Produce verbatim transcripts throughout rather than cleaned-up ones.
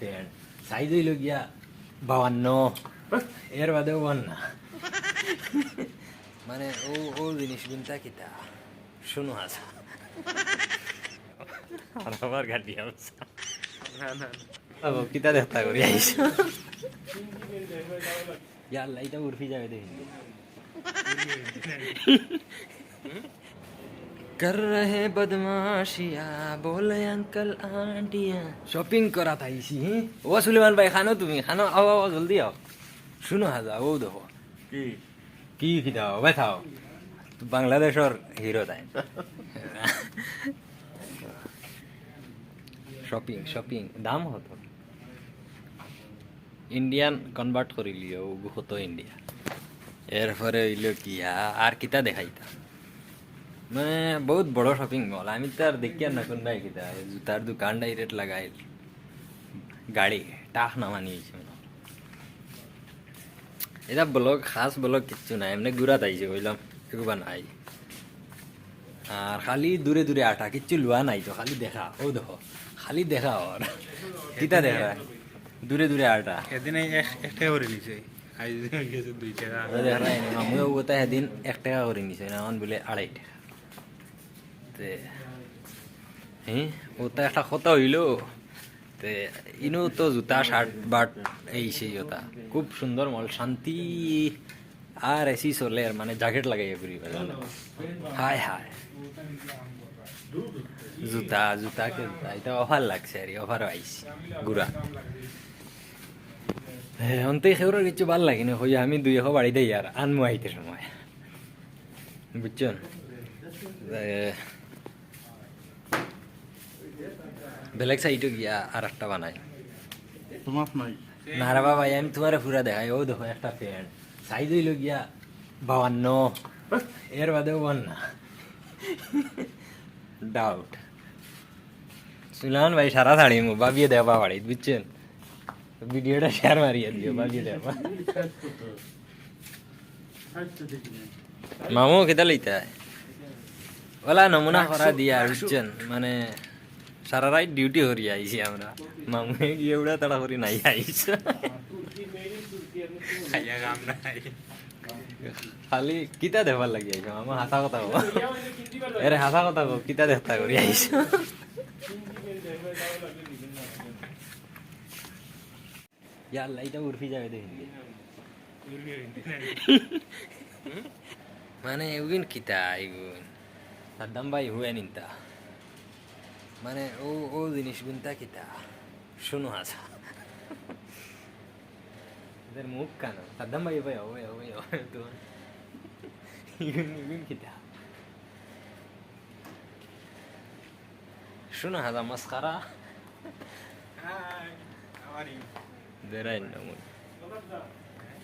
Pant size অইলো গিয়া বাউান্ন, এর বাদেও বাউান্ন। মানে ও, ও জিনিস গুনতা কিতা? শুনো আচ্ছা। আর আবার গালি আনছে। না, না, না। ও, কিতা দেখতা করি আইছো? ইয়াল্লা, ইটা উর্ফি যাবে দেখি। কর রহে বদমাশিয়া, বলে আঙ্কল আন্টিয়া। শপিং করাত আইছি, হি? ও সুলেমান ভাই, খানো তুমি, খানো, আও, আও, আও, জলদি আও। শুনো হাজা, ও দেখো। কি? কি, কি দাও, ভাই থাও। তো বাংলাদেশর হিরো তাই। শপিং, শপিং, দাম কত? ইন্ডিয়ান কনভার্ট করি লিও, ওগু কত ইন্ডিয়া। এরপরে অইলো কি, আ-, আর কিতা দেখাইতা? মানে, বহুত বড় শপিং মল। আমি তো আর দেখি আর না কোন ভাই কিতা, জুতার দোকান ডাইরেক্ট লাগাইল, গাড়ি টাক নামানি অইছে মনে হয়। এটা ব্লগ, খাস ব্লগ কিচ্ছু নাই, এমনি ঘুরাত আইছি, কইলাম এগুবা নাই। আর খালি দূরে দূরে আটা, কিচ্ছু লুয়া নাই তো, খালি দেখা, ও দেখো, খালি দেখা ওর। কিতা দেখা? দূরে দূরে আটা। এদিন এই এক, এক টেকা করি নিছে, আইজ গেছে দুই টেকা। ও দেখ, মামু ওটা সেদিন এক টেকা করি নিছে, না, এখন বলে আড়াই টেকা। তে, হ্যাঁ, ওটা একটা কথা অইলো। তে, ইনো তো জুতা, শার্ট, বাট, এই সেই ওটা। খুব সুন্দর মল, শান্তি। আর এসি চলের, মানে, জ্যাকেট লাগাইয়া ঘুরি বেড়ায়। হায় হায়। জুতা, জুতা কে জুতা, এটা অফার লাগছে আর কি, অফার আইছে। ঘুরা। হ্যাঁ, অন্তে খেউরর কিচ্ছু ভালা লাগে না, কই আমি দুই এখো বাড়ি দেই আর আনমু আইতে সময়। বুঝছইন? এ, ব্ল্যাক সাইডও গিয়া আর একটা বানাই। তোমার নাই। না রে বাবা, আমি তোমারে পুরা দেখাই। ও দেখো একটা প্যান্ট, সাইজ অইলো গিয়া বাউান্ন, এর বাদেও বাউান্ন। ডাউট। সুলেমান ভাই সারা ছাড়িমু, ভাবিয়ে দেবা বাড়িত, বুঝছইন? ভিডিওটা শেয়ার মারিয়া দিও, ভাবিয়ে দেবা। মামু, কিতা লইতা? ওলা নমুনা করা দিয়া, বুঝছইন? মানে, সারা রাইত ডিউটি করি আইছি আমরা। মামুয়ে গিয়া উড়া তাড়া করি নাই আইস। খাইয়া কাম নাই। খালি কিতা দেখবার লাগি আইছো? মামু, হাছা কথা কও। এরে, হাছা কথা কও, কিতা দেখতা করি আইছো? ইয়াল্লা, ইটা উর্ফি যাবে দেখি। মানে, এগুন কিতা, এগুন? সাদ্দাম ভাই হুয়ে নিনতা। মানে, ও, ও জিনিস গুনতা কিতা? শুনো হাছা। এদের মুখ কানো। সাদ্দাম ভাই, ভাই, ওই, ওই, ওই, তো। এগুন, এগুন কিতা? শুনো হাছা মস্কারা। Hi, how are you? দেরাই না মন।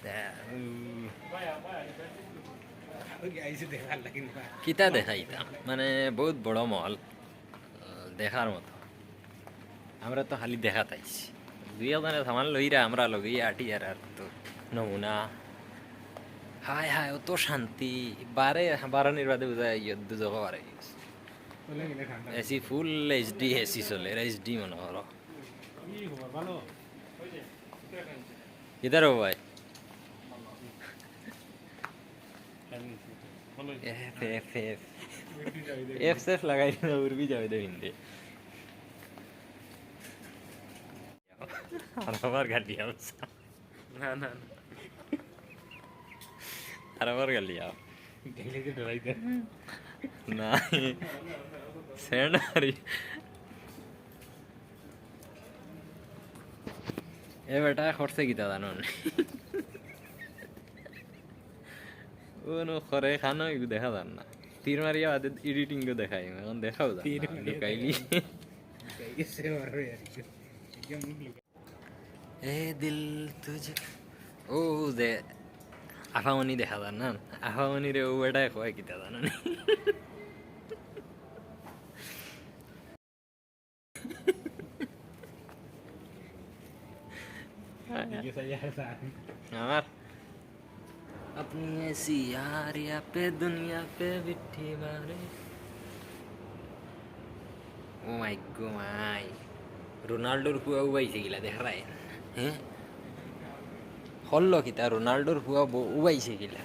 তা, উম। ওই আইছে দেখার লাগি না। কিতা দেখাইতাম? মানে, বহুত বড় মল। দেখার মতো। আমরা তো খালি দেখাত আইছি। দুই একজনে সামান লইরা আমরা লগেই আটি আর, আর তো নমুনা। হায় হায়, অত শান্তি। বারে, বারানির বাদে বুঝা যায়, ইয়ে, দুজক বারে গেছে। এসি ফুল এইচডি এসি চলে, এইচডি মনে করো। কিতার ও ভাই? F, F, F. F safe লাগাই দিলে উর্ফি যাবে দে হিন্দে। আর আবার গালি আনছে। না, না, না। আর আবার গালি আও। দেখলে তো ডরাই দেয়। না, সেন্ড মারি। এ বেটা করছে কিতা জানো নি? ও নো করে খানো এগু দেখা যার না। তীর মারিয়া বাদে এডিটিং গো দেখাই, এখন দেখাও যার তীর না, মারিয়া লুকাইলি। দেখাই। লুকাইছে ওর আর কি। একদম মুখ লুকাই। এ দিল তুঝ, ও যে আফামনি দেখা যার না, আফামনি রে ও বেটায় কয় কিতা জানো নি? আমার আপনি এসি আর ইয়া পে দুনিয়া পে বিঠি মারে। ও মাই গো মাই। রোনাল্ডোর ফুয়া উবাইছে গিলা, দেখরায়? হ্যাঁ, হল্লো কিতা, রোনাল্ডোর ফুয়া ব-, উবাইছে গিলা।